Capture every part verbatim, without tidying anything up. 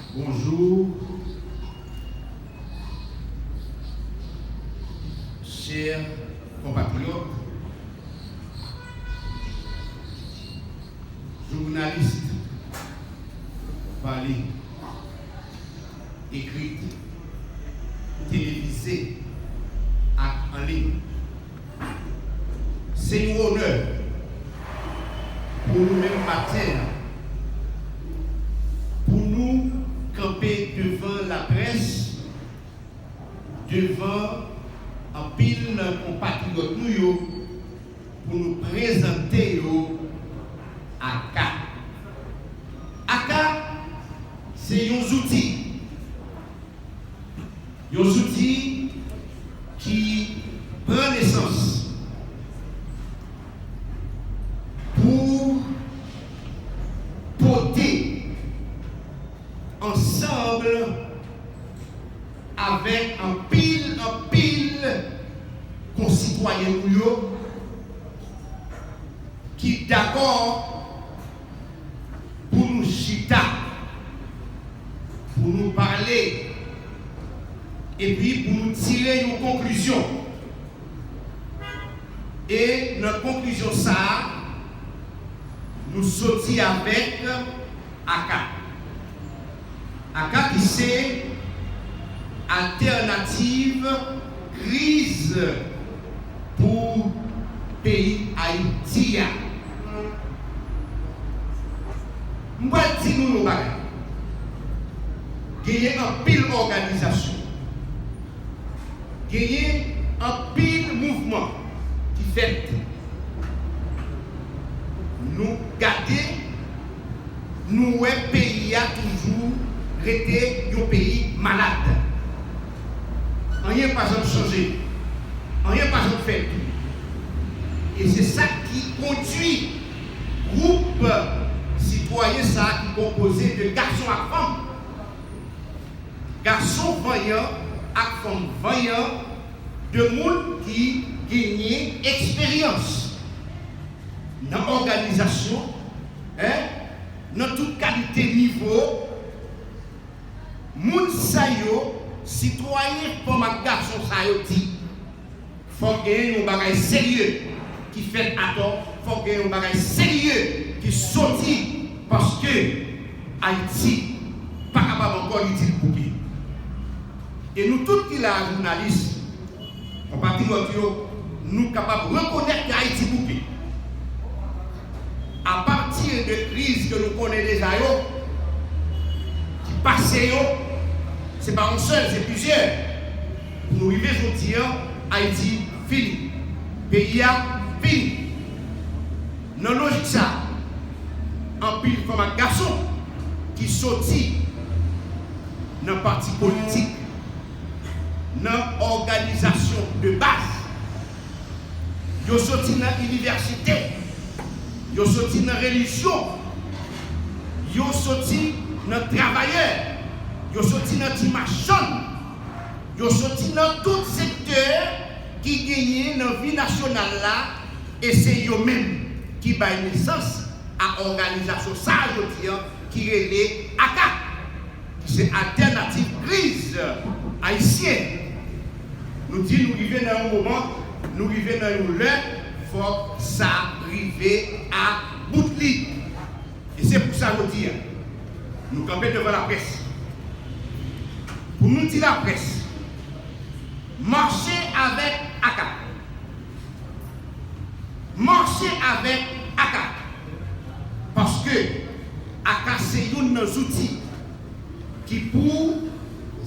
Bonjou, chè konpatriyòt, jounalis, pale, ekri, televize ak an liy. Se yon onè pou nou menm maten an, pou nou kanpe devan laprès, devan anpil nan konpatriyòt nou yo, pou nou prezante yo aka. Aka, se yon zouti. Yon zouti ki pran nesans pou pote ansanm avèk anpil, anpil konsitwayen nou yo ki dakò pou nou chita, pou nou pale, epi pou nou tire yon konklizyon. E nan konklizyon sa a, nou soti avèk aka. Aka ki se altènativ kriz pou peyi Ayiti a. M pral di nou yon bagay. Genyen anpil òganizasyon, genyen anpil mouvman ki fèt. Nou gade, nou wè peyi a toujou rete yon peyi malad. Anyen pa janm chanje. Anyen pa janm fèt. E se sa ki kondwi gwoup sitwayen sa a ki konpoze de gason ak fanm. Gason vanyan ak fanm vanyan, de moun ki genyen eksperyans nan òganizasyon, en, nan tout kalite nivo. Moun sa yo, sitwayen fanm ak gason sa yo di, fòk genyen yon bagay serye ki fèt atò, fòk genyen yon bagay serye ki soti, paske Ayiti pa kapab ankò li di l bouke. E nou tout ki la a, jounalis, konpatriyòt yo, nou kapab rekonèt ke Ayiti bouke. Apati de kriz ke nou konnen deja yo, ki pase yo, se pa yon sèl, se plizyè. Pou nou rive jodi a, Ayiti fini. Peyi a fini. Nan lojik sa, anpil fanm ak gason ki soti nan pati politik, nan òganizasyon de baz, yo soti nan inivèsite, yo soti nan relijyon, yo soti nan travayè, yo soti nan ti machann, yo soti nan tout sektè ki genyen nan vi nasyonal la, e se yo menm ki bay nesans a òganizasyon sa a jodi a ki rele aka, ki se Altènativ Kriz Ayisyen. Nou di nou rive nan yon moman, nou rive nan yon lè, fòk sa rive a bout li. E se pou sa jodi a, nou kanpe devan laprès. Pou nou di laprès, mache avèk aka. Mache avèk aka. Paske aka se youn nan zouti ki pou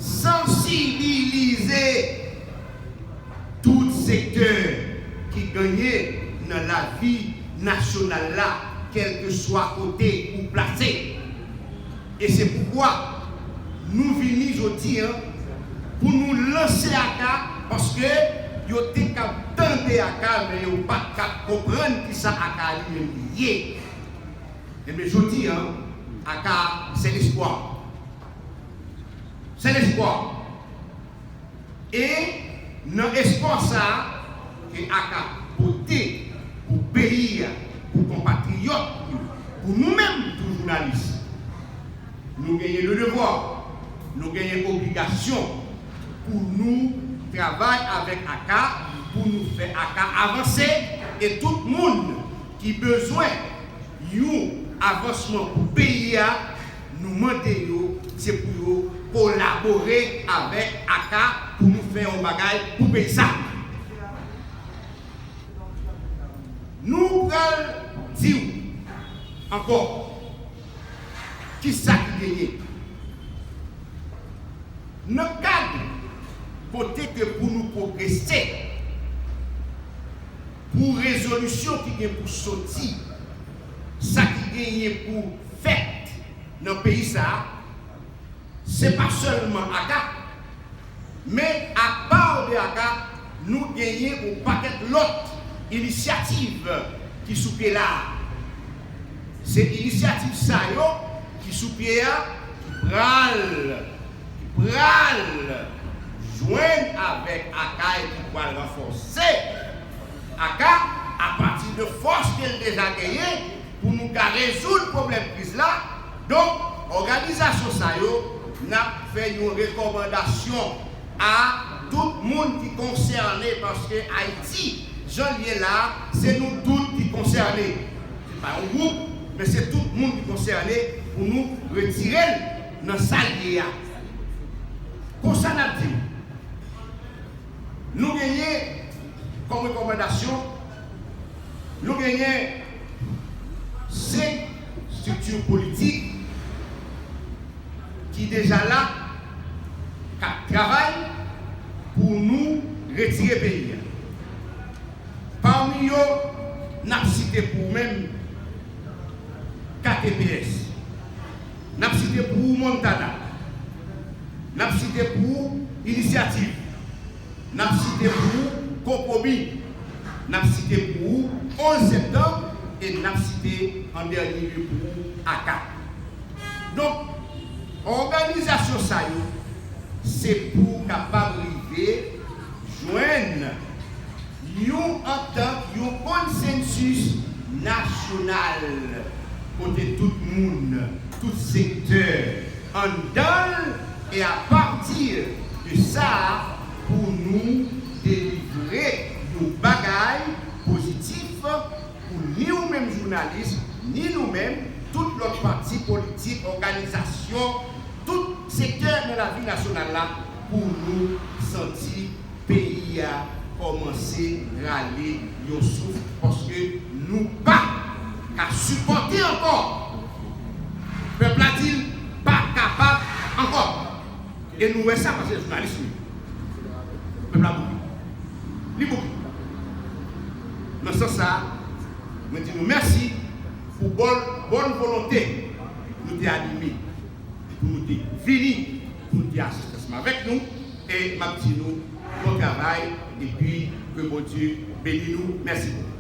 sansibilize tout sektè ki genyen nan lavi nasyonal la, kèlkeswa kote ou plase. E se poukwa nou vini jodi a pou nou lanse aka, paske yo te kab tande aka, men yo pa t kab konprann kisa aka li menm li ye. Enben, jodi a, aka se lespwa. Se lespwa. E nan espwa sa a ke aka pote pou peyi a, pou konpatriyòt yo, pou nou menm tou jounalis, nou genyen le devwa Nou genyen obligasyon pou nou travay avèk aka, pou nou fè aka avanse, e tout moun ki bezwen yon avansman pou peyi a, nou mande yo, se pou yo kolabore avèk aka pou nou fè yon bagay pou peyi sa. Nou pral di w ankò kisa ki genyen. Nan kad kote ke pou nou pwogrese, pou rezolisyon ki gen pou soti, sa ki genyen pou fèt nan peyi sa a, se pa sèlman aka, men apa de aka, nou genyen yon pakèt lòt inisyativ ki sou pye la a. Se inisyativ sa yo ki sou pye a ki pral, ki pral jwenn avèk aka e ki pral ranfòse aka apati de fòs ke l deja genyen pou nou ka rezoud pwoblèm kriz la. Donk, òganizasyon sa yo, n ap fè yon rekòmandasyon a tout moun ki konsène, paske Ayiti, jan l ye la, se nou tout ki konsène. Se pa yon gwoup, men se tout moun ki konsène pou nou retire l nan sa l ye a. Konsa n ap di w, nou genyen kòm rekòmandasyon, nou genyen senk estrikti politik ki deja la, k ap travay pou nou retire peyi a. Pami yo, n ap site pou ou menm K T P S, n ap site pou ou Montana, n ap site pou ou Inisyativ, n ap site pou ou Konpwomi, n ap site pou ou onz Septanm, e n ap site an dènye lye pou ou aka. Donk, òganizasyon sa yo, se pou kapab rive jwenn yon antant, yon konsensis nasyonal, kote tout moun, tout sektè anndan l, e apati de sa, pou nou delivre yon bagay pozitif pou ni ou menm jounalis, ni nou menm, tout lòt pati politik, òganizasyon, tout sektè nan lavi nasyonal la, pou nou santi peyi a kòmanse rale yon souf, paske nou pa ka sipòte ankò. Pèp la di l pa kapab ankò. E nou wè sa, paske jounalis li. Pèp la bouke. Li bouke. Nan sans sa, mwen di nou mèsi pou bòn, bòn volonte nou te anime, pou nou te vini, pou nou te asiste ansanm avèk nou. E m ap di nou bon travay, epi ke Bondye beni nou. Mèsi bokou.